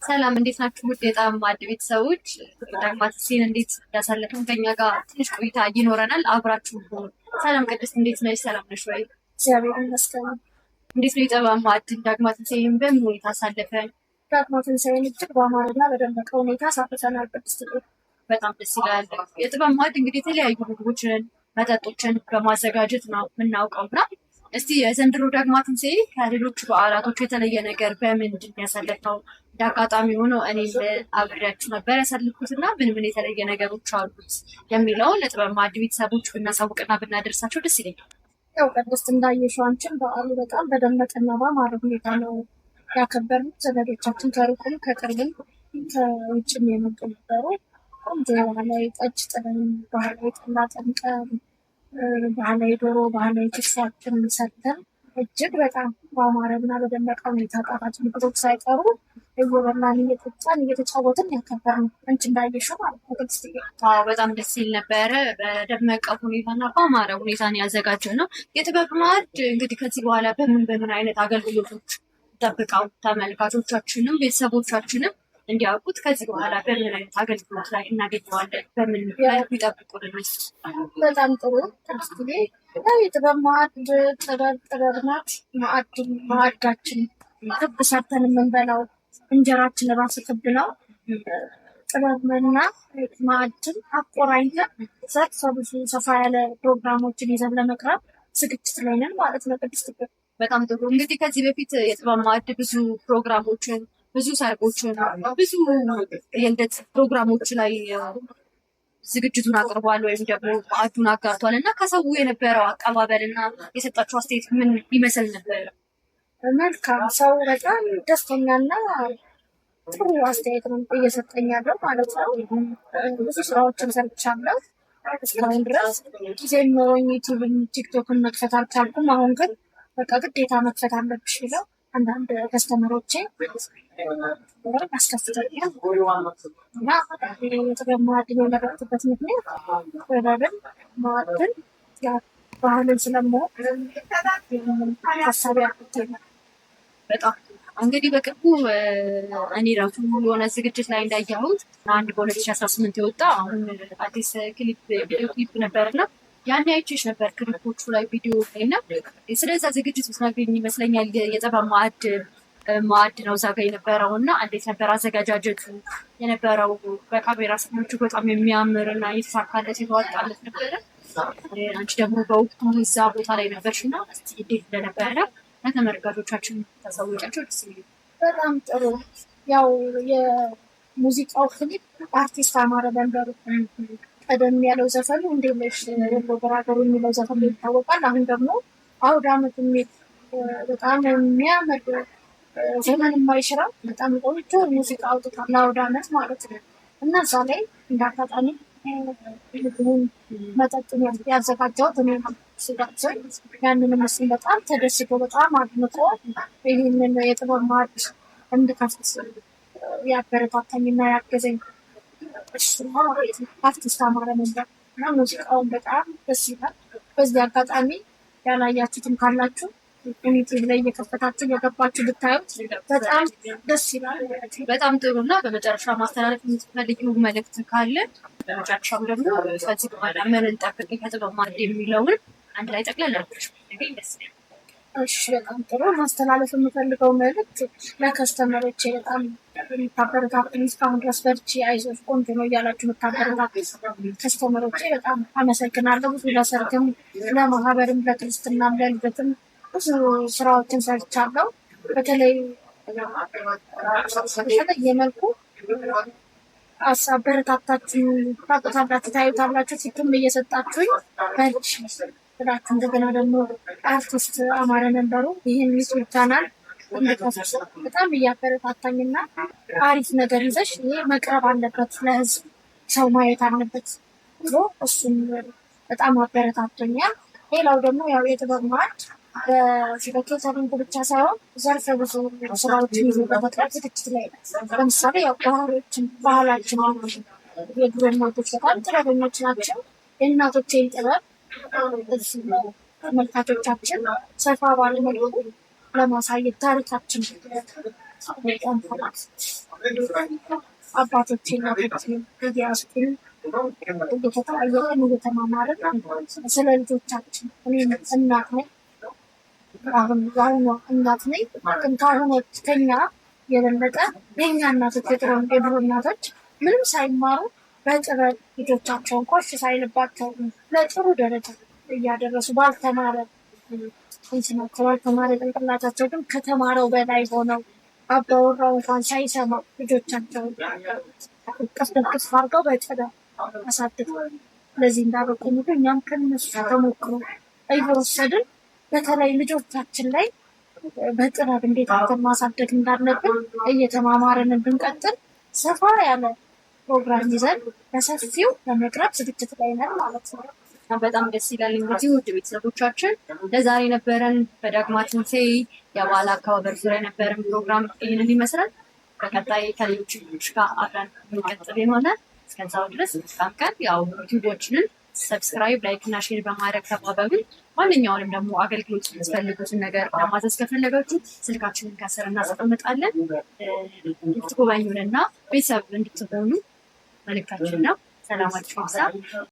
ሰላም እንዴት ናችሁ? ውድ የጣዕም ማዕድ ቤተሰቦች፣ ዳግማ ትንሣኤን እንዴት እንዳሳለፍን ከኛ ጋር ትንሽ ቆይታ ይኖረናል። አብራችሁ ሁኑ። ሰላም ቅድስት፣ እንዴት ነሽ? ሰላም ነሽ ወይ? እግዚአብሔር ይመስገን። እንዴት ነው የጥበብ ማዕድ ዳግማ ትንሣኤን በምን ሁኔታ አሳለፈ? ዳግማ ትንሣኤን እጅግ በአማረና በደመቀ ሁኔታ አሳልፈናል። ቅድስት፣ በጣም ደስ ይላል። የጥበብ ማዕድ እንግዲህ የተለያዩ ምግቦችን፣ መጠጦችን በማዘጋጀት ነው የምናውቀው እና እስቲ የዘንድሮ ዳግማ ትንሣኤ ከሌሎቹ በዓላቶች የተለየ ነገር በምንድን ያሳለፍነው? እንደ አጋጣሚ ሆኖ እኔም አብሬያችሁ ነበር ያሳለፍኩት እና ምን ምን የተለየ ነገሮች አሉት የሚለውን ለጥበብ ማዕድ ቤተሰቦች ብናሳውቅና ብናደርሳቸው ደስ ይለኛል። ያው ቅድስት፣ እንዳየሽው አንቺም በዓሉ በጣም በደመቀና በአማረ ሁኔታ ነው ያከበርነው። ዘመዶቻችን ከሩቅም ከቅርብም ከውጭም የመጡ ነበሩ። ቆንጆ የባህላዊ ጠጅ ጥለን፣ ባህላዊ ጠላ ጠምቀን፣ ባህላዊ ዶሮ፣ ባህላዊ ክትፏችን ሰርተን እጅግ በጣም በአማረና በደመቀ ሁኔታ ጣፋጭ ምግቦች ሳይቀሩ እየበላን፣ እየጠጣን፣ እየተጫወትን ያከበርነው፣ አንቺ እንዳየሽው ማለት ነው ቅድስትዬ። አዎ፣ በጣም ደስ ይል ነበረ። በደመቀ ሁኔታና በአማረ ሁኔታ ነው ያዘጋጀነው። የጥበብ ማዕድ እንግዲህ ከዚህ በኋላ በምን በምን አይነት አገልግሎቶች ጠብቀው ተመልካቾቻችንም ቤተሰቦቻችንም እንዲያውቁት ከዚህ በኋላ በምን አይነት አገልግሎት ላይ እናገኘዋለን? በምን መልኩ ይጠብቁልን? በጣም ጥሩ ቅድስትዬ። ያው የጥበብ ማዕድ ጥበብ ጥበብ ናት። ማዕድ ማዕዳችን ክብ ሰርተን የምንበላው እንጀራችን ራሱ ክብ ነው። ጥበብና ማዕድን አቆራኝተን ዘርፈ ብዙ ሰፋ ያለ ፕሮግራሞችን ይዘን ለመቅረብ ዝግጅት ላይ ነን ማለት ነው ቅድስት። በጣም ጥሩ። እንግዲህ ከዚህ በፊት የጥበብ ማዕድ ብዙ ፕሮግራሞችን፣ ብዙ ሰርጎችን፣ ብዙ የልደት ፕሮግራሞች ላይ ዝግጅቱን አቅርቧል ወይም ደግሞ ማዕዱን አጋርቷል እና ከሰው የነበረው አቀባበል እና የሰጣቸው አስተያየት ምን ይመስል ነበር? መልካም፣ ሰው በጣም ደስተኛና ጥሩ አስተያየት ነው እየሰጠኝ ያለው ማለት ነው። ብዙ ስራዎችን ሰርቻለሁ እስካሁን ድረስ፣ ጊዜ ኖሮኝ ዩቲዩብን ቲክቶክን መክፈት አልቻልኩም። አሁን ግን በቃ ግዴታ መክፈት አለብሽ ብለው አንዳንድ customer ኦቼ አስከፍተኛል እና የጥበብ ማዕድን የመረጥኩበት ምክንያት ጥበብን፣ ማዕድን፣ ባህልን ስለምወድ ሀሳብ ያልኩት። በጣም እንግዲህ በቅርቡ እኔ ራሱ የሆነ ዝግጅት ላይ እንዳየሁት አንድ በ2018 የወጣ አሁን አዲስ ክሊፕ፣ ቪዲዮ ክሊፕ ነበር እና ያኔ አይቼሽ ነበር ክሊፖቹ ላይ፣ ቪዲዮ ላይ። እና ስለዛ ዝግጅት ብትነግሪኝ ይመስለኛል። የጥበብ ማዕድ ነው እዛ ጋ የነበረው እና እንዴት ነበር አዘገጃጀቱ የነበረው? በካሜራ ስሞቹ በጣም የሚያምር እና የተሳካለት የተዋጣለት ነበረ። አንቺ ደግሞ በወቅቱ እዛ ቦታ ላይ ነበርሽ እና እስኪ እንዴት እንደነበረ ለተመልካቾቻችን ታሳውቂያቸው ደስ ይለኛል። በጣም ጥሩ። ያው የሙዚቃው ክሊፕ አርቲስት አማረ በንበሩ፣ ቀደም ያለው ዘፈኑ እንዴት ነሽ ወሎ ገራገሩ የሚለው ዘፈኑ ይታወቃል። አሁን ደግሞ አውደ ዓመት የሚል በጣም የሚያምር፣ ዘመን የማይሽረው በጣም ቆንጆ ሙዚቃ አውጥቷል፣ ለአውደ ዓመት ማለት ነው። እና እዛ ላይ እንደ አጋጣሚ ምግቡን መጠጡን ያዘጋጀሁት እኔ ስጋብዘኝ ያንንም እሱን በጣም ተደስቶ በጣም አድንቆ ይህንን የጥበብ ማዕድ እንድከፍት ያበረታታኝና ያገዘኝ እሱ ነው ማለት ነው። አርቲስት አማረ መንበር። እና ሙዚቃውን በጣም ደስ ይላል። በዚህ አጋጣሚ ያላያችሁትም ካላችሁ ዩቲዩብ ላይ እየከፈታችሁ እየገባችሁ ብታዩት በጣም ደስ ይላል። በጣም ጥሩ። እና በመጨረሻ ማስተላለፍ የምትፈልጊው መልእክት ካለ፣ በመጨረሻም ደግሞ ከዚህ በኋላ ምን እንጠብቅ ከጥበብ ማዕድ የሚለውን አንድ ላይ ጠቅለል አድርገሽ ብትነግሪኝ ደስ ይለኛል። እሺ፣ በጣም ጥሩ። ማስተላለፍ የምፈልገው መልእክት ለ customer ኦቼ፣ በጣም የምታበረታቱኝ፣ እስካሁን ድረስ በርቺ፣ አይዞሽ፣ ቆንጆ ነው እያላችሁ የምታበረታቱኝ customer ኦቼ በጣም አመሰግናለሁ። ብዙ ለሰርግም፣ ለማህበርም፣ ለክርስትናም፣ ለልደትም ብዙ ስራዎችን ሰርቻለሁ። በተለይ በተለየ መልኩ አበረታታችሁ፣ ታውቁታላችሁ፣ ታዩታላችሁ፣ tip ም እየሰጣችሁኝ በርቺ ብላችሁ፣ እንደገና ደግሞ አርቲስት አማረ ነበሩ ይህን ዩቲዩብ ቻናል እንድከፍት በጣም እያበረታታኝና አሪፍ ነገር ይዘሽ ይሄ መቅረብ አለበት፣ ለህዝብ ሰው ማየት አለበት ብሎ እሱም በጣም አበረታቶኛል። ሌላው ደግሞ ያው የጥበብ ማዕድ በ catering ብቻ ሳይሆን ዘርፈ ብዙ ስራዎችን ይዞ በመቅረብ ዝግጅት ላይ ነው። ለምሳሌ ያው ባህሎችን፣ ባህላችን፣ የድሮ እናቶች በጣም ጥበበኞች ናቸው። የእናቶቼን ጥበብ እዚህ ተመልካቾቻችን ሰፋ ባለ መልኩ ለማሳየት፣ ታሪካችን በጣም አባቶቼ እናቶቼ እያስኩኝ እየተጠያየቅን እየተማማርን ስለ ልጆቻችን፣ እኔም እናት ነኝ። አሁን የአሁኗ እናት ነኝ። ግን ከአሁኖች ከኛ የበለጠ የኛ እናቶች፣ የድሮ እናቶች ምንም ሳይማሩ በጥበብ ልጆቻቸውን ኮሽ ሳይልባቸው ለጥሩ ደረጃ እያደረሱ፣ ባልተማረ እንትናቸው፣ ባልተማረ ጭንቅላታቸው ግን ከተማረው በላይ ሆነው፣ አባወራው እንኳን ሳይሰማው ልጆቻቸውን እቅፍ ድግፍ አድርገው በጥበብ አሳድገው ለዚህ እንዳበቁ ሁሉ እኛም ከነሱ ተሞክሮ እየወሰድን በተለይ ልጆቻችን ላይ በጥበብ እንዴት አድርገን ማሳደግ እንዳለብን እየተማማርን እንድንቀጥል ሰፋ ያለ ፕሮግራም ይዘን በሰፊው ለመቅረብ ዝግጅት ላይ ነን ማለት ነው። በጣም ደስ ይላል። እንግዲህ ውድ ቤተሰቦቻችን፣ ለዛሬ የነበረን በዳግማ ትንሣኤ የበዓል አከባበር ዙሪያ የነበረን ፕሮግራም ይህንን ይመስላል። በቀጣይ ከሌሎች ልጆች ጋር አብረን የምንቀጥል የሆነ፣ እስከዛው ድረስ መልካም ቀን። ያው ዩቲዩቦችንን subscribe፣ like እና share በማድረግ ተባበሩን። ማንኛውንም ደግሞ አገልግሎት የምትፈልጉትን ነገር ለማዘዝ ከፈለጋችሁ ስልካችንን ከስር እናስቀምጣለን። እንድትጎበኙን እና ቤተሰብ እንድትሆኑ መልእክታችን ነው። ሰላማችሁ ይብዛ።